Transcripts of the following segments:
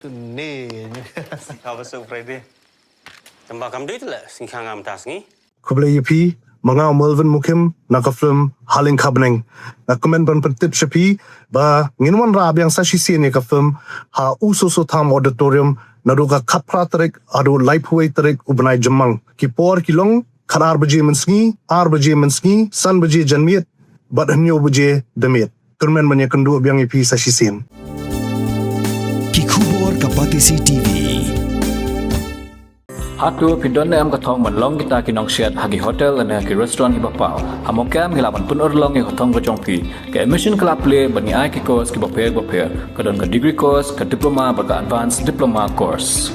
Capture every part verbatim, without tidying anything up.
Ni. Ka ba su Friday. Tamba kam dei tu le singkang am tas ngi. Khublei ïa phi, ma nga u Melvin Mukim, na ka film Haleng Khabneng. Nga kmen ban pyntip sha phi ba ngin wanrah biang sa shisien ïa ka film ha U Soso Tham Auditorium naduh ka khatphra tarik haduh laiphew wei tarik u bnai Jymmang. Ki por ki long khatar baje mynsngi, ar baje mynsngi, san baje janmiet bad hynñiew baje damiet. Kyrmen ban ïakynduh biang ïa phi sa shisien. Ki khubor ka Batesi T V. Hato phi don ne em ka thong ban long kita ki nongshet ha ki hotel ne ki restaurant kiba paw? Ha Mawkyrwat ngi lah ban pynurlong ïa ka thong ka jong phi. Ka admission ka la plie bad ngi ai ki course kiba pher ba pher. Ka don ka degree course, ka diploma bad ka advanced diploma course.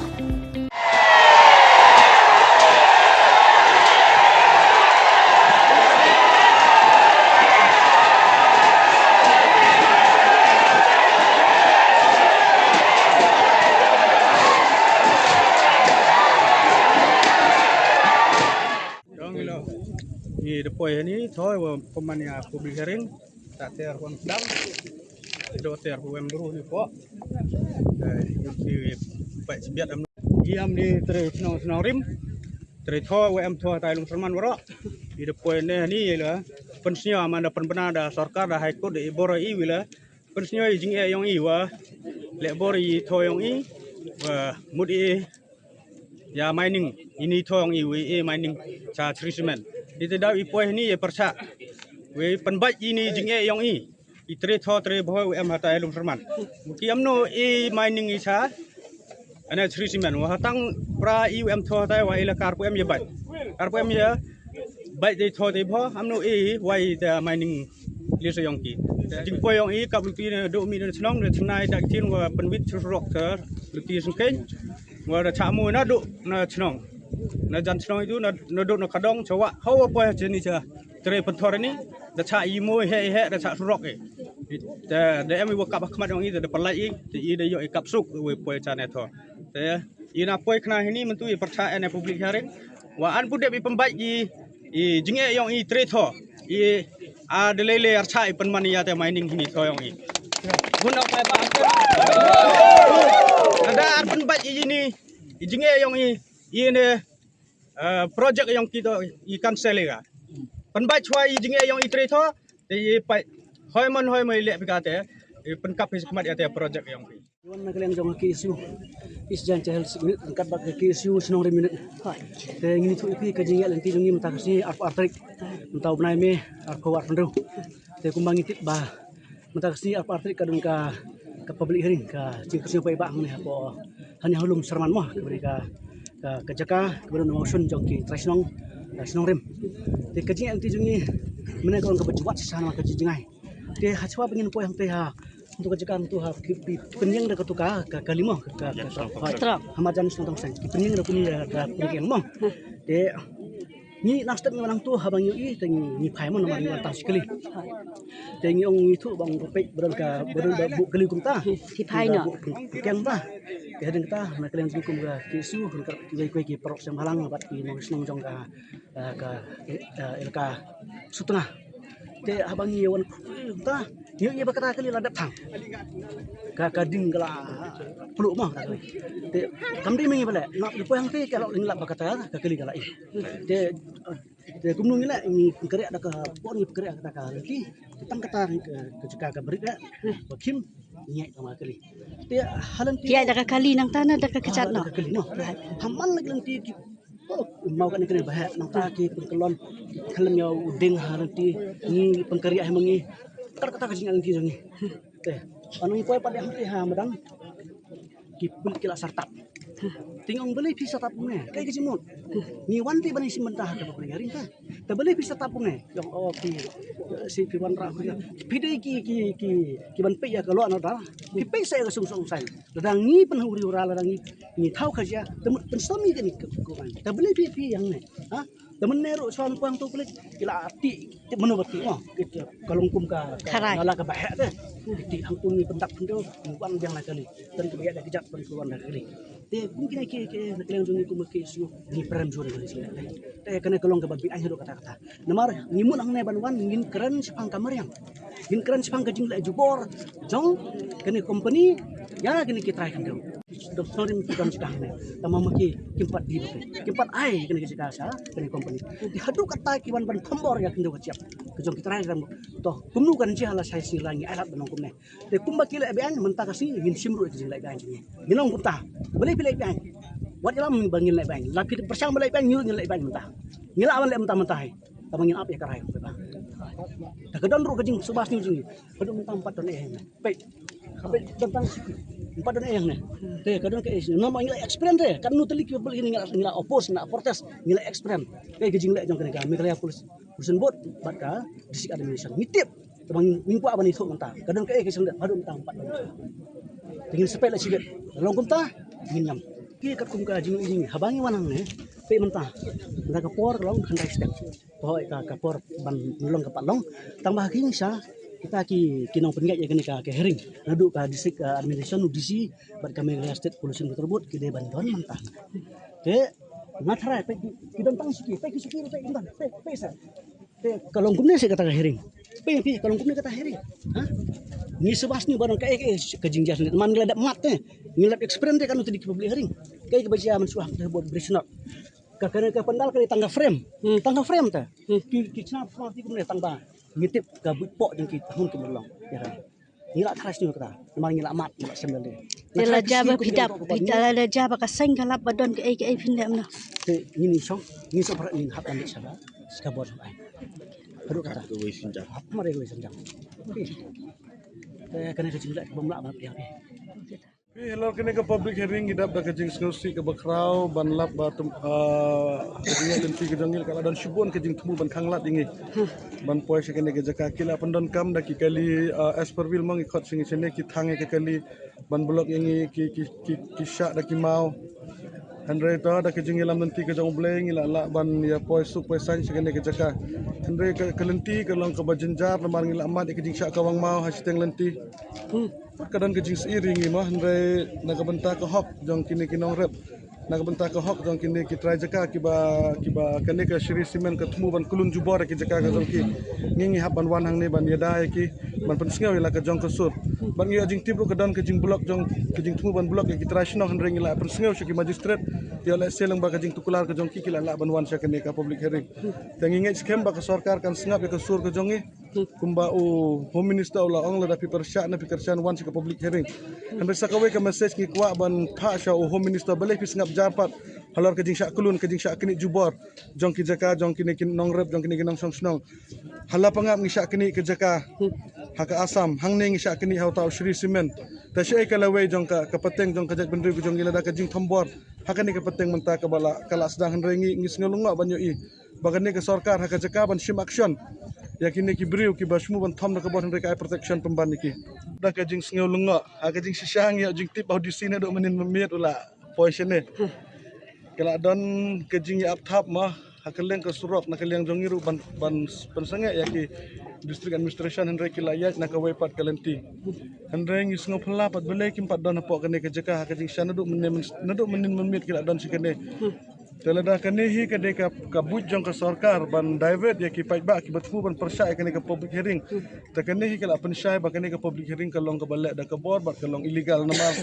Dong ilo. Ngi da poi hani thoi wa pynman ïa public hearing. Ta ter wan kdang. Do ter wa em bru ni po. Eh, yu ki pa sibiat am. Ïam ni tre shnong shnong rim. Tre tho wa em tho tai lum serman waro. Ngi da poi ne hani la. Pynsngew man da pynbna da sorkar da High Court da i bor i wila. Pynsngew i jingeh yong i wa. Leh bor i tho yong i. Wa mut i ïa mining, ini thong i wi i mining cha three cement. Ite daw i poi ni i pyrchah. Wi pynbait ini jingeh yong i. I tre tho tre bhoi wi em hatai lum serman. Ki amno i mining i cha. Ana three cement. Wa hatang pra i wi em tho hatai wa i la kar pu em i bait. Kar pu em i bait dei tho dei bho. Amno i wai da mining lisa yong ki. Jingpoi yong i kap luti ne do mi ne chnong ne chnai da kin wa pynwit surok ka luti sengkeng. Wa da cha mo na do na chnong. Na jan chnong itu na, na do na kadong chawa. Hawa poi cheni cha. Tre pynthor ni. Da cha i mo he he da cha surok e. Da, da em wa kap khmat yong i da, da palai i. Da i da yo i kap suk wa poi cha ne tho. Da i na poi khna hini mentu i pyrcha ene public hearing. Wa an pudep i pynbait i, i jingeh yong i tre tho. I a de lele archa i pynman ïa te mining hini tho yong i. Bun ap ba. Ada ar pynbait i ni i jingeh yong i, i ne, eh, project yong ki to i cancel i ga. Pynbait chwa i jingeh yong i tre tho. Te i pai hoi man hoi mai le pika te i pynkap i khmat ïa te project yong ki. Wan na ka liang jong ka K S U. East Jaintia Hills Unit ryngkat bad ka K S U Chnong Rim Unit. Te ngin ïathuh ïa phi ka jingïaid lynti jong ngi mynta ka sngi arphew ar tarik. Mynta u bnai May arphew arphew hynriew. Te kumba ngi tip ba mynta ka sngi arphew ar tarik ka don ka, ka public hearing ka jingkyrsiew paidbah hangne hapoh Hynñiewlum Serman mo, kaba dei ka, ka, ka jaka kaba don ha u shun jong ki trai shnong, eh, Chnong Rim. Te ka jingïaid lynti jong ngi mynne ka long kaba jwat shisha namar ka jingjngai. Te hashwa ba ngin poi hangtei ha, hangtu ka jaka hangtu ha, ki, ki pynïeng da katu ka, ka, ka kali mo, ka, ka, ka, ka, ha marjan shnong Tongseng. Ki pynïeng da kuni ka, ka pynïeng mo. Te ngi nang step ngi wan hangtu haba ngi ïohi te ngi, ngi phai mo namar ngi wan tang shi kali. Te ngi ong ngi thuh ba ong peit ba don ka, ba don ba buh kali kumta. Ki phai noh. Buh pynïeng ba. Te hadien kata na ka liang jong kum ka K S U, ka kiwei kiwei ki parok seng bhalang bad ki nongshong jong ka, eh, ka, eh, elaka Sutnga. Te haba ngi wan ta ngi ïa ba kata kali la dep thang. Ka, ka ding ka la pluh mo kata kali. Te kam dei ma ngi ba leh, na poi hangtei ka la ngi lap ba kata ka kali ka la i. Te, te kumno ngi leh ngi pynkhreh da ka por ngi pynkhreh kata ka lynti. Tang kata ka, ka jaka ka brit eh. Ba kim ngi ïa tang ka kali. Te ha lynti. Ïa da ka kali nangta na da ka kjat noh. Ka kali noh. Ha man la ka lynti ki Oh, mau kane kane ba heh, nangta ki pynkyllon, ki khlem ïa u ding ha lynti, ngi pynkhreh ha ma ngi. Kata kata ka jingïaid lynti jong ngi. Te, anu ngi poi pat de hangtei ha madan. Ki pulit ki la sartap. Te ngi ong balei phi sartap kumne, kaei ka jingmut. Ngi wan te ban ïashim bynta ha kaba pyrshah ring te. Te balei phi sartap kumne. Ong oh phi, si phi wanrah phi. Phi dei ki, ki, ki, ki ban peit ïa ka law and order. Phi peit sa ïa ka sung sung sai. Lada ngi pynhuri ura lada ngi, ngi thaw ka jia, te mut pynstom ngi kane ka, ka, ka, te balei phi, phi hangne. Ha? Te mynne ruh shuwa ngi poi hangto pulit, ki la tih, tih mano ba tih mo. Ka long kum ka, ka, kharai. Nala kaba heh te. Tih hangto ngi pyndap hangto, ngi wan biang na kali. Te kaba ïa da kjat, te kaba wan na kali. Te kum kine ki, ki, na ka liang jong ngi kum ka K S U, ngi prem jur ngi sini. Te kane ka long kaba biang haduh katta katta. Namar ngi mut hangne ban wan ngin kren shaphang ka mariang. Ngin kren shaphang ka jingleh jubor jong kane company. Ïa kine ki trai khyndew. Dok snorim ki don sdang ne. Tama ma ki kim pat di ba ki. Kim pat ai kine ki jaka sha kine company. Te haduh katta ki wan ban thombor ïa khyndew ka jop. Ka jong ki trai khyndew. To kumno kan jia la shai sngi la ngi ai lad ban long kumne. Te kumba ki leh bein mynta ka sngi ngin shim ruh ki jingleh bein jong ngi. Ngin long kumta. Balei phi leh bein? Wat ïalam ba ngin leh bein. La phi pyrshang ba leh bein, ngi ruh ngin leh bein mynta. Ngi lah ban leh mynta mynta hi. Tama ngin ap ïa ka rai. Ta ka don ruh ka jingsngewbha sniew jong ngi. Ka don mynta ym pat don eh ne. Peit. Peit don tang siki. Ym pat don eh ne. Te ka don ka eh. Namar ngi la experience te. Katno tylli ki ba ngi la, ngi la oppose, ngi la protest, ngi la experience. Te ka jingleh jong kane ka Meghalaya Police, Pollution Board bad ka District Administration. Ngi tip. Te ba ngin kwah ban ithuh mynta. Ka don ka eh ka seng dep haduh mynta ym pat don. Te ngin sa peit la shibit. Long kumta ngin ngam. Ki katkum ka jingïohi jong ngi haba ngi wan hangne. Peit mynta. Mynta ka por ka long khyndai step. Hooid ka, ka por ban long ka pat long. Tang ba ha ki ngi sha kita ki, ki nongpynïaid ïa kane ka, ka hearing naduh ka district, uh, administration, D C bad ka Meghalaya State Pollution Control Board ki dei ban don mynta. Te nga tharai peit ki, ki don tang siki, peit ki siki, peit ki don, peit, peit sa. Te ka long kumne sa kata ka hearing. Peit peit ka long kumne kata hearing. Ha? Ngi sngewbha sniew ba don kaei kaei ka jingjia sniew. Man ngi la dep mat te. Ngi la dep experience te katno tylli ki public hearing. Kaei kaba jia mynshuwa ha ka bor bri shnong. Ka, ka, ka pandal ka dei tang ka frame. Hmm. Tang ka frame te. Hmm. Ki, ki chna frame ti kumne tang ba ngi tip ka buit poh jong ki tahun ki murlong. Ïa ka. Ngi la tharai sniew kata. Namar ngi la mat, ngi la shem lade. Te la jia ba phi dap, phi la jia ba ka seng ka lap ba don kaei kaei phin leh mynno. Te ngin ïa shong, ngin shong para ngin hap ban leit sha ba. Ska bor sha ba. Haduh kata. Ka wei sien jam. Hap mar wei sien jam. Te kane ka jingleh bym lah ban pdiang. Phi, halor kane ka public hearing ngi dap da ka jingsngewsih kaba khraw ban lap ba tum, ah, ka jingïaid lynti ka jong ngi ka la don shibun ka jingthmu ban khanglad ïa ngi. Ban poi sha kane ka jaka ki la pyndonkam da ki kali, ah, Asperville mo ngi khot sha ngi shane ki thang ïa ka kali ban block ïa ngi ki, ki, ki, ki shah da ki maw. Hynrei to da ka jingïalam lynti ka jong U Blei ngi la lah ban ïa poi suk poi saiñ sha kane ka jaka. Hynrei ka, ka lynti ka long kaba jynjar namar ngi la mad ïa ka jingshah kawang maw ha shiteng lynti. Hmm. Ka don ka jingsyier ïa ngi mo, hynrei na ka bynta ka hok jong kine ki nongrep, na ka bynta ka hok jong kine ki trai jaka kiba, kiba kane ka Shree Cement ka thmu ban khlun jubor ïa ki jaka ka jong ki. Ngi ngi hap ban wan hangne ban ïada ïa ki, ban pynsngew ïa la ka jong ka sur. Bad ngi ïoh jingtip ruh ka don ka jingblock jong, ka jingthmu ban block ïa ki trai shnong, hynrei ngi la pynsngew sha ki magistrate. Ïoh lehse lyngba ka jingtuklar ka jong ki ki la lah ban wan sha kane ka public hearing. Te ngi ngeit skhem ba ka sorkar kan sngap ïa ka sur ka jong ngi. Kumba u Home Minister u la ong lada phi pyrshah ne phi kyrshan wan sha ka public hearing. Hynrei sa kawei ka message ngi kwah ban phah sha u Home Minister balei phi sngap jar pat halor ka jingshah khlun ka jingshah knieh jubor jong ki jaka jong kine ki nongrep jong kine ki nongshong shnong. Ha Lapangap ngi shah knieh ka jaka ha ka Assam, hangne ngi shah knieh ha uta u Shree Cement. Te shaei ka lawei jong ka, ka pateng jong ka jaitbynriew ka jong ngi lada ka jingthombor ha kane ka pateng mynta kaba la, ka la sdang hynrei ngi, ngi sngew lyngngoh ban ïohi ba kane ka sorkar ha ka jaka ban shim action ïa kine ki briew kiba shmu ban thom da ka bor hynrei ka ai protection pynban ïa ki. Da ka jingsngew lyngngoh ha ka jingshisha ngi ïoh jingtip ba u D C naduh mynnin mynmiet u la poi shane. Ka la don ka jingïap thap ma ha ka liang ka surok na ka liang jong ngi ruh ban, ban pynsangeh ïa ki district administration hynrei ki la ïaid na kawei pat ka lynti. Hynrei ngi sngew phylla pat balei kim pat don hapoh kane ka jaka ha ka jingshisha naduh mynnin, naduh mynnin mynmiet ki la don shi kane. Te lada kane hi ka dei ka, ka buit jong ka sorkar ban divert ïa ki paidbah kiba thmu ban pyrshah ïa kane ka public hearing. Te kane hi ka la pynshai ba kane ka public hearing ka long kaba leh da ka bor bad ka long illegal namar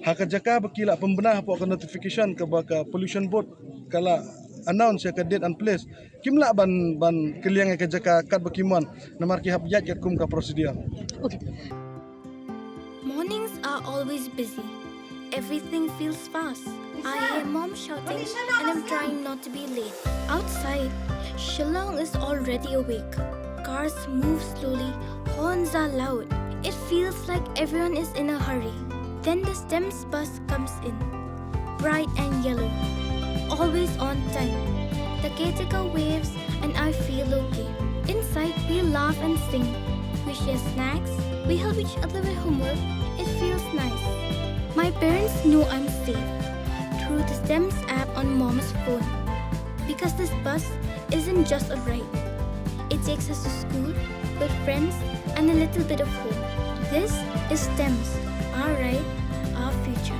ha ka jaka ba ki la pynbna hapoh ka notification kaba ka Pollution Board ka la announce ïa ka date and place. Kim lah ban, ban kylliang ïa ka jaka katba ki mon namar ki hap ïaid katkum ka procedure. Okay. Mornings are always busy. Everything feels fast. I hear mom shouting and I'm trying not to be late. Outside, Shillong is already awake. Cars move slowly, horns are loud. It feels like everyone is in a hurry. Then the STEMS bus comes in. Bright and yellow. Always on time. The caretaker waves and I feel okay. Inside, we laugh and sing. We share snacks. We help each other with homework. It feels nice. My parents know I'm safe through the STEMS app on mom's phone. Because this bus isn't just a ride. It takes us to school, with friends, and a little bit of hope. This is STEMS, our ride, our future.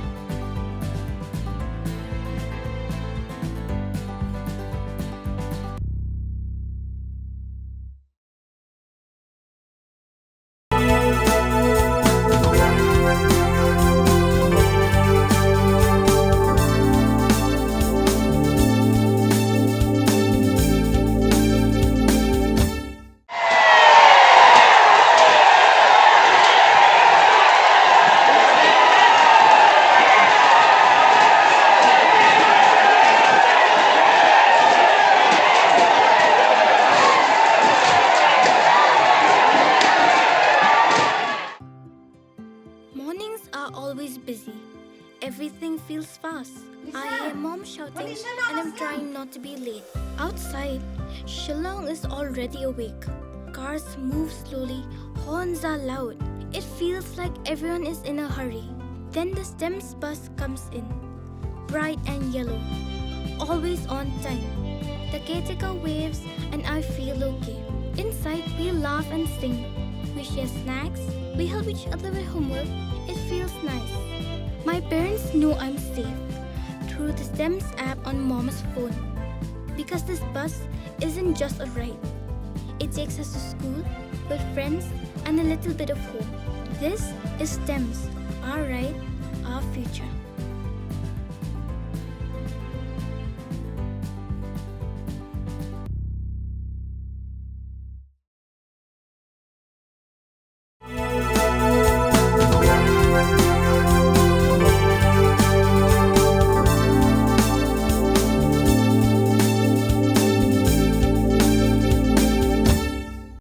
Everything feels fast. I hear mom shouting and I'm trying not to be late. Outside, Shillong is already awake. Cars move slowly, horns are loud. It feels like everyone is in a hurry. Then the STEMS bus comes in. Bright and yellow. Always on time. The caretaker waves and I feel okay. Inside, we laugh and sing. We share snacks. We help each other with homework. It feels nice. My parents know I'm safe through the STEMS app on mom's phone. Because this bus isn't just a ride. It takes us to school, with friends, and a little bit of hope. This is STEMS, our ride, our future.